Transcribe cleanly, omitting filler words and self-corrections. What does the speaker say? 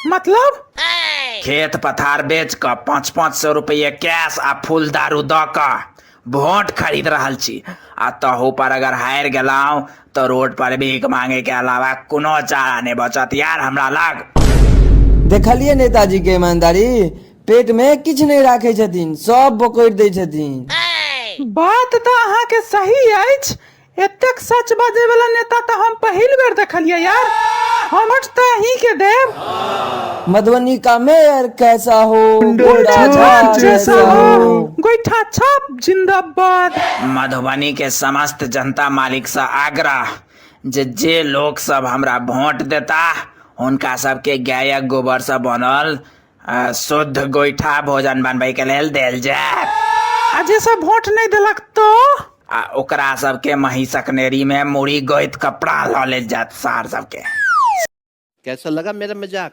मतलब? खेत पथार बेच कऽ 500-500 रुपये कैश आ फूल दारू दऽ कऽ वोट खरीद रहल छी आ तहू पर अगर हारि गेलहुँ तऽ रोड पर भीख मांगे के अलावा कोनो चारा नहि बचत यार हमरा लग। देखलियै नेताजी के ईमानदारी, पेट में किछु नहि राखै छथिन, सब बोकरि दै छथिन। बात तऽ अहाँके सही अछि, एतेक सच बाजै वाला नेता तऽ हम पहिल बेर देखलियै यार। हम वोट तऽ अहीं के देब। मधुबनी का मेयर कैसा हो, गोइठा छाप जैसा हो, गोइठा छाप जिंदाबाद। मधुबनी के समस्त जनता मालिक से आग्रह जे जे लोक सब हमरा वोट देता हुनका सबके गायक गोबर से बनल शुद्ध गोइठा भोजन बनबै के लेल देल जायत। आ जे सब वोट नहि देलक तो? आ ओकरा सबके महिषक नेरी में मुड़ी गोइत कपड़ा लऽ लेल जायत सार सबके। कैसा लगा मेरा मजाक?